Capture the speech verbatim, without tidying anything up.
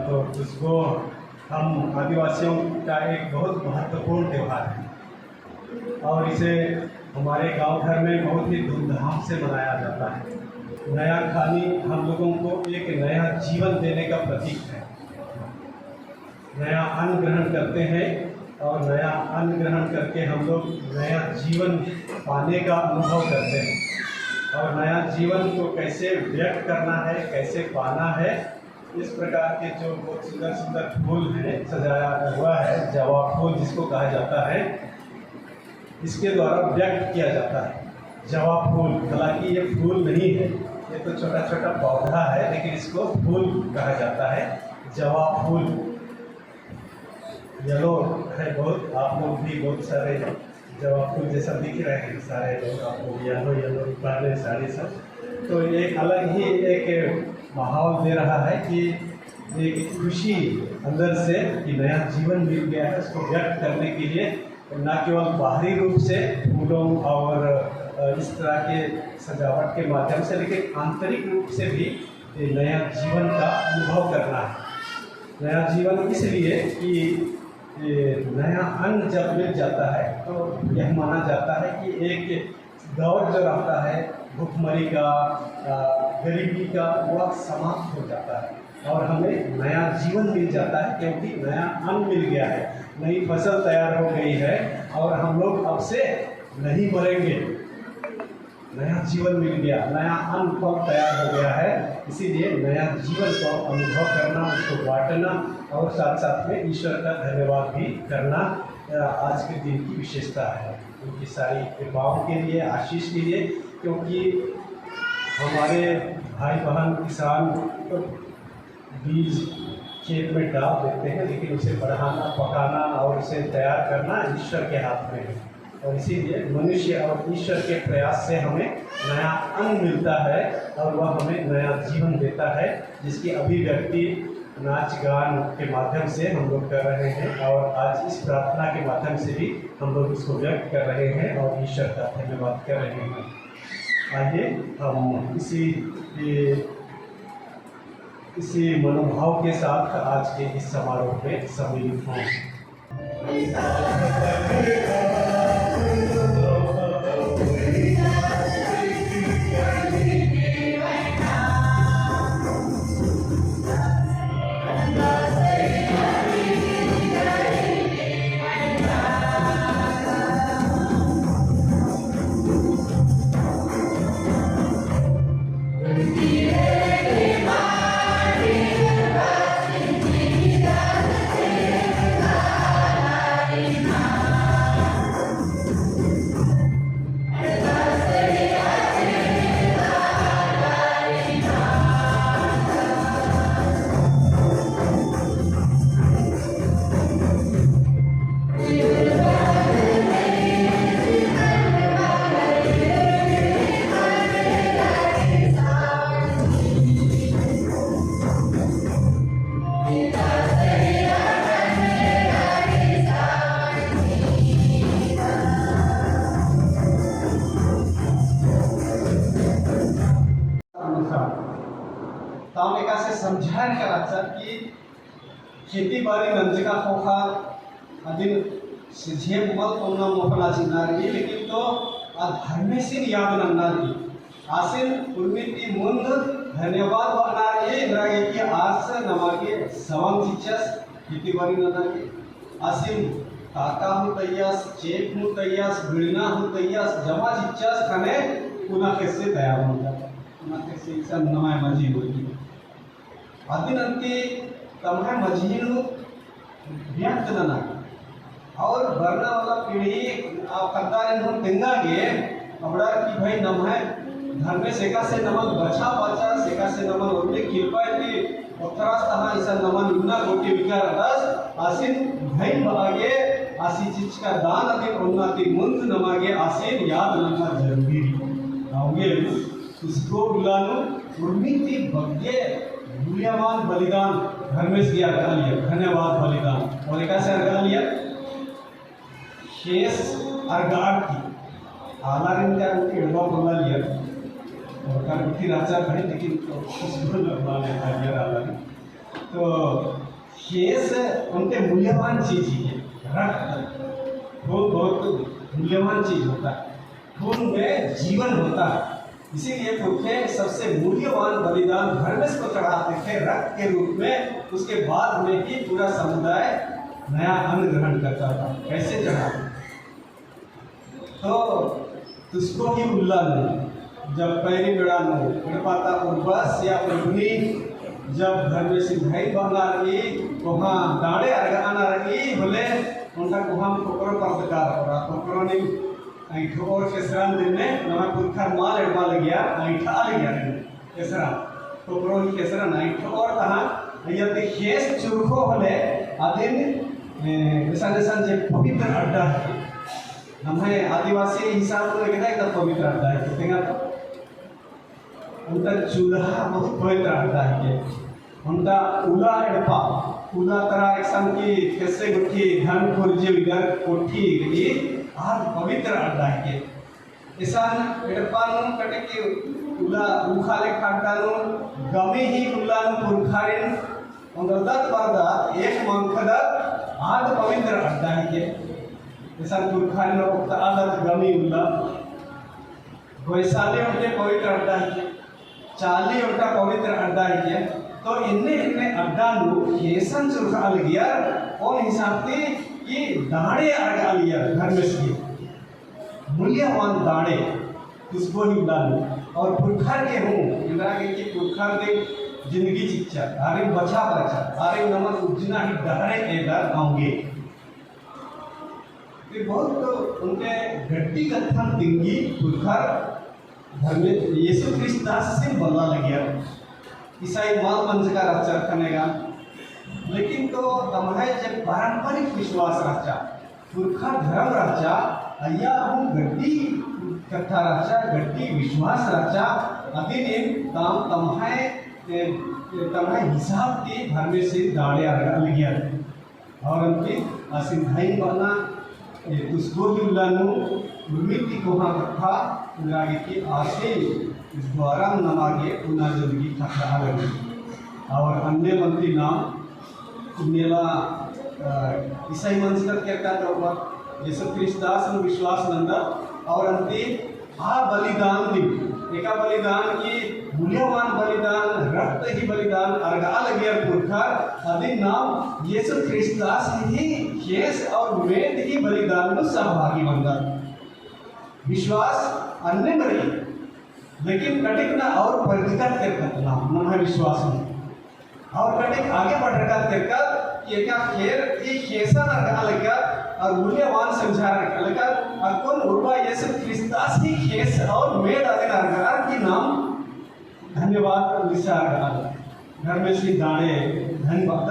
तो पुस्को हम आदिवासियों का एक बहुत महत्वपूर्ण त्योहार है और इसे हमारे गांव घर में बहुत ही धूमधाम से मनाया जाता है। नया खानी हम लोगों को एक नया जीवन देने का प्रतीक है। नया अन्न ग्रहण करते हैं और नया अन्न ग्रहण करके हम लोग नया जीवन पाने का अनुभव करते हैं। और नया जीवन को कैसे व्यक्त करना है, कैसे पाना है, इस प्रकार के जो बहुत सुंदर सुंदर फूल हैं, सजाया हुआ है, जवा फूल जिसको कहा जाता है, इसके द्वारा व्यक्त किया जाता है। जवा फूल, हालांकि ये फूल नहीं है, ये तो छोटा छोटा पौधा है, लेकिन इसको फूल कहा जाता है, जवा फूल। Yellow है बहुत, आप लोग भी बहुत सारे जवा फूल जैसा दिख रहे हैं सारे लोग, आप लोग yellow yellow पहने साड़ी सब, तो एक अलग ही एक माहौल दे रहा है कि एक खुशी अंदर से कि नया जीवन मिल गया है, उसको व्यक्त करने के लिए न केवल बाहरी रूप से फूलों और, अ, इस तरह के सजावट के माध्यम से, लेकिन आंतरिक रूप से भी ये नया जीवन का अनुभव करना है। नया जीवन इसलिए कि ये नया अन्न जब मिल जाता है तो यह माना जाता है कि एक दौर जो रहता है भुखमरी का, अ, गरीबी का, वह समाप्त हो जाता है और हमें नया जीवन मिल जाता है, क्योंकि नया अन्न मिल गया है, नई फसल तैयार हो गई है और हम लोग अब से नहीं मरेंगे। नया जीवन मिल गया, नया अन्न फल तैयार हो गया है, इसीलिए नया जीवन को अनुभव करना, उसको बांटना और साथ-साथ में ईश्वर का धन्यवाद भी करना, अ, आज के दिन की विशेषता है। उनकी सारी कृपाओं के लिए, आशीष के लिए, क्योंकि हमारे भाई बहन किसान तो बीज खेत में डाल देते हैं, लेकिन उसे बढ़ाना, पकाना और उसे तैयार करना ईश्वर के हाथ में है। और इसीलिए मनुष्य और ईश्वर के प्रयास से हमें नया अन्न मिलता है और वह हमें नया जीवन देता है, जिसकी अभिव्यक्ति नाच गान के माध्यम से हम लोग कर रहे हैं और आज इस प्रार्थना के माध्यम से भी हम लोग इसको व्यक्त कर रहे हैं और ईश्वर का धन्यवाद कर रहे हैं। आइए हम इसी, ये इसी मनोभाव के साथ आज के इस समारोह में सम्मिलित हों। अनुसार, ताम एकासे समझान का रहचा कि खेती बारी नंजका ख़ोख़ा अदिन सिझे मल तोन्ना मोख़ना चिअना रई, लेकिन तो आ धर्मेसिन याद नन्ना रई। आसिन उर्मी ती मुन्द धन्यवाद बअना रई, एन्देरगे कि आस नमा गे सवंग चिच्चस खेती बारी नन्ना गे। आसिन ताका हूँ तइयस, चेंप हूँ तइयस, बिड़ना हूँ तइयस, जमा चिच्चस ख़ने पुना ख़ेस्स तैयार मलदत। पुना ख़ेस्स इसन नम्है मझी होई। अदिन अन्ती तम्है मझी नू व्यक्त नना और बरना वाला पीढ़ी आ ख़द्दारिन हूँ तेंगा गे अबड़ार कि भाई नम्है धर्मेस एकासे नमन बछाबअचस, एकासे नमन उर्मी किरपा ती ओथरस तहाँ इसन नमन इन्ना गूटी बिका रअदस। आसिन भाई बआ गे आसी चिच्चका दान अदिन ओन्ना ती मुन्द नमा गे आसिन याद नन्ना जरूरी रई। अवंगे इसको उल्ला नू उर्मी ती बग्गे मूल्यवान बलिदान धर्मेस गे अरगालियर, धन्यवाद बलिदान। और एकासे अरगालियर, ख़ेस अरगार की आलारिन का उनके एड़पा पोल्लालियर। और का गुट्ठी राजा भाई, लेकिन तो खुश बोल माने अरगालियर आलारिन। तो ख़ेस ओन्टे मूल्यवान चीज है, रक्त, खून बहुत मूल्यवान चीज होता है। खून में जीवन होता है। इसीलिए पुरखे सबसे मूल्यवान बलिदान धर्मेस को चढ़ाते थे रक्त के रूप में, उसके बाद में ही पूरा समुदाय नया अन्न ग्रहण करता था। कैसे चढ़ाते? तो तुसगो ही उल्ला नू, जब पैरी बेड़ा नू, एड़पा ता उर्बस या उर्बनी, जब धर्मेसिन धैन बअना रई, कोहाँ दाड़े अरगआना रई, होले ओन्टा कोहाँ कोकरो परदका रओ, कोकरो नीम अइंठोर केसरन दिन्ने, नमा पुरखर मल एड़पा लगिया, अइंठा लगिया केसरन। कोकरो ही केसरन अइंठोर तहाँ, अइय्या ती ख़ेस चुरखो होले, अदिन, ए, एसन एसन जे पवित्र अड्डा है। नम्है आदिवासी हिसाब से लेके जाए तो पवित्र अड्डा है, तो तेंगा तो ओन्टा चूल्हा बहुत पवित्र अड्डा हिके। ओन्टा उला एड़पा, उला तरा एकसन की कैसे गुट्ठी धन खुर्जी उइदर कोठी गई, आद पवित्र अड्डा हिके। एसन एड़पा नू कटे की उला उखा लेखा अड्डा नू गमी ही उला नू पुरखारिन ओन्दरदत बरदत एक मंखदत आद पवित्र अड्डा हिके। एसन पुरखारिन ओक्ता आदत गमी उला। वैशाली ओन्टे पवित्र अड्डा हिके, चाली ओन्टा पवित्र अड्डा हिके। तो इन्ने इन्ने अड्डा नू ख़ेसन चुरखा लगियर, ओन हिसाब ती कि दाड़े अरगा लगियर धर्मेस की। मूल्यवान दाड़े, तुसगो ही उल्ला नू। और पुरखर के हूँ, एन्देर गे कि पुरखर गे जिंदगी चिच्चा, आरिन बछाबआ रहचा, आरिन नमन उज्जना ही डहरे एदर औंगे। फिर बहुत तो ओन्टे गड्डी कत्थन तिंगी पुरखर धर्मे यीशु ख्रीष्टासिन बल्ला लगियर। ईसाई मल मंजका रहचा ख़ने गा। लेकिन तो तम्है जे पारंपरिक विश्वास रहचा, पुरखा धर्म रहचा, अइय्या हूँ गड्डी कत्था रहचा, गड्डी विश्वास रहचा, अदिन एम तम-, तम्है, ए, तम्है हिसाब ती धर्मेसिन दाड़े अरगा लगियर। और अन्ती आसिन धैन बअना, ए, तुसगो ही उल्ला नू उर्मी ती कोहाँ कत्था, एन्देर गे कि आसिन द्वारा नमा गे पुना जिंदगी खतरआ लगी। और अन्ने मन्ती नाम, नेला, अ, ईसाई मंजकत केरका तो यीशु ख्रीष्टासिन विश्वास नन्दत, और अन्ती आ बलिदान दिम, एका बलिदान की मूल्यवान बलिदान, रक्त ही बलिदान अरगा लगियर पुरखर, अदिन नाम यीशु ख्रीष्टास ही ख़ेस और मेद ही बलिदान नू सहभागी बन्दत। विश्वास अन्नेम रई, लेकिन कटिक ना और परिष्कृत केरकत नाम, नम्है विश्वास नू। और कटिक आगे बढ़रकत केरकत कि एका ख़ेर ई ख़ेसन अरगा लगियर और मूल्यवान समझारआ लगियर, अक्कुन उर्बा यीशु ख्रीष्टास ही ख़ेस और मेद अदिन अरगा की नाम धन्यवाद लिसा अरगा। धर्मेसिन दाड़े धन्यवाद।